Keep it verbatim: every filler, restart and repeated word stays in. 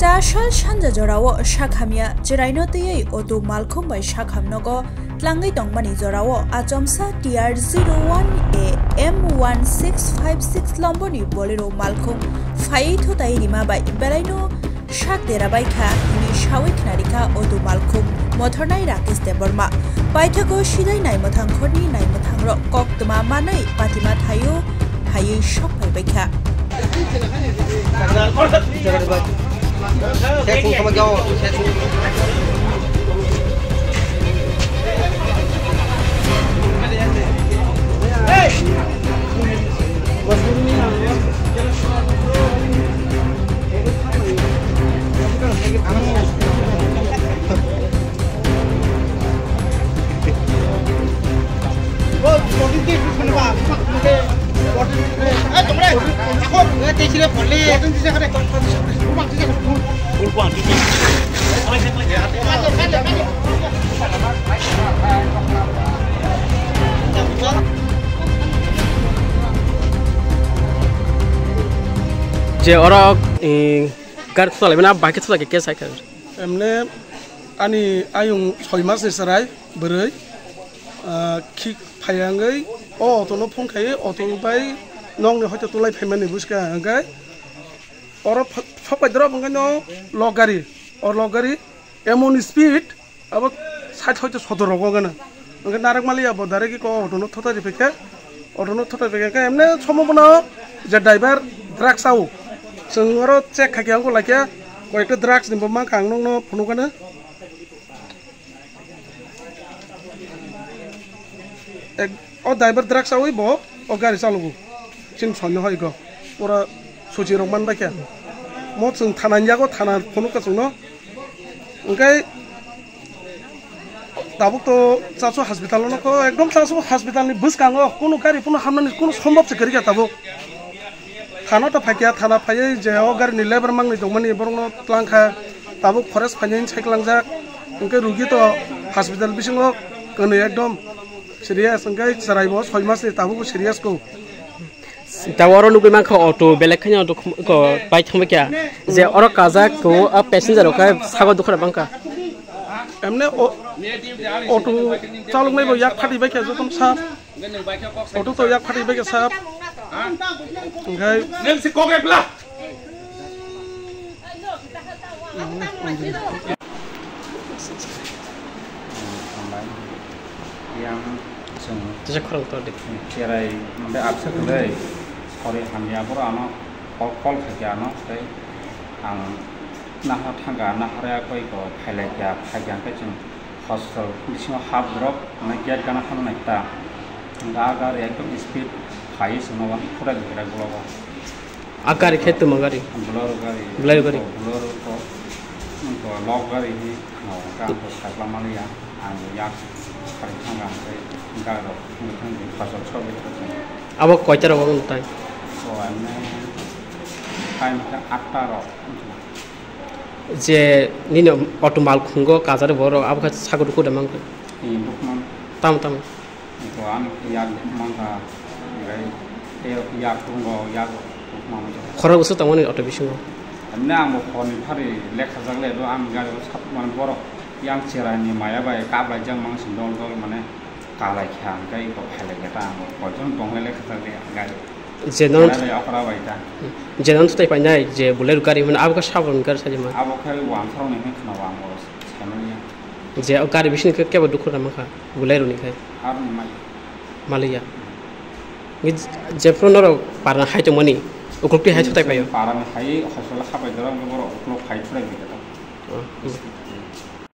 Chasal sanja jorao sakhamya chwraino twiwi auto malkhung bai sakham nogo tlangwi tongmani jorao achomsa T R zero one A M one six five six lomboni Bolero malkhung phaiwi thutai rima bai belaino sak dera bai kha hwnwi sawi khnarikha auto malkhung mothornai Rakesh Debbarma. Paithago sidai naimwthang khorni naimwthangrok koktwma manwi patima thaio phaiwi sok phaibaikha. Je oro, eh, gari thwlai mano, bai khe thwlai khe case hai kha. Emne ani ayung soi mas ni chwrai bwrwi, ah, khik phai wngwi o auto no phone khai, auto bai nokni hoito tulai phaimani bwskang hwnkhe oro ph-, phok bai drop hwnkhe no lok gari, o lok gari emon speed abo sait hoito sotor rogo gana. Hwnkhe narwk maliya bo direct ko auto no thota riphaikhe, auto no thota riphaikhe emne somo bono je driver drugs au. Chwng oro check khaikhe wngkha laikhe koyekta drugs ni bo mankha ang nokno phunukgana. Ek, o driver drugs awi bo o gari chalogo. Chini soino hoi go. Pura suchi rok man bai khe. Mo chwng thana ni yago thana phunuk ka chwngno. Hwnkhe tabuk to Chasu hospital no ko ekdom Chasu hospital ni bwskango kunu gari kunu hamnani kunu sombab se kwrwi kha tabuk. Thana to phaikya, thana phaiwi je o gari ni lebar mangni tongmani borokno twlang kha, tabuk forest phainai sai klangjak, hwnkhe rugi to hospital bisingo kwnwi ekdom serious, hwnkhe chwrai bo soi mas ni tabuk bo serious ko. Tabuk oro nugwi mankha auto belek khaino auto khum-, ko bike thangbai kha, je oro kajak ko a passenger rok khe sago dukha bangkha. Emne o-, auto chaloknai bo yak phati bai kha jotono sa. Auto to yak phati bai khe sap. Hwnkhe nang si kok ebla. Hambai. Yang chwng Tisa khorang to de. Cherai mande absa kwrwi. Sori hamya boro ano call, call khaikha ano tei ang nahar thangkha, nahar ya koi ko phailaikha, phaikha hwnkhe chwng Hostel bisingo hap drop, mane gate gana phano naikha. Hwnkhe a gari ekdom speed phaiwi chwngno uansukha de khe ulo. A gari khe tongma gari? Bolero gari. Bolero gari. Bolero to, to lok gari hi, no, hwnkhe ang to sakla manliya. Ang yak sari thangkha, hwnkhe gari rok thangwi thangwi phasal sok bai thangkha. Abo koita rok wng tai? So, emne time khe atta rok. Je nini auto malkhungo kajari borok abo khe sago rukhu da mankha. Ee, rukman. Tamo, tamo. Eko ani yak rukman kha, gai tei yak rungo, yak rukman. Khorang bwswk tongmani auto bisingo? Ani ang bo phone ni phari lekha jak le do, ang gari o sat man borok yang cherai ni maya bai kap lai jak mang si dol dol mane. Kalai kha, hwnkhe eko phailai khe ta ang bo koichon tong le kha ta le gari. Je non Gari okra bai ta. Je non tai painai je Bolero gari hwnmani abo khe saboni gari sajima. Abo khe wansarok ni hwnwi khna bo ang bo saimanya. Je o gari bising khe kebo dukhu rwma kha Bolero ni khe. Aroni mai. Maliya. Ni jephru norok parna hai tongmani uklukti hai thutai paio. Parani hai hosol khabai dora borok ukluk hai thutai bai khe ta. Oh, hmm.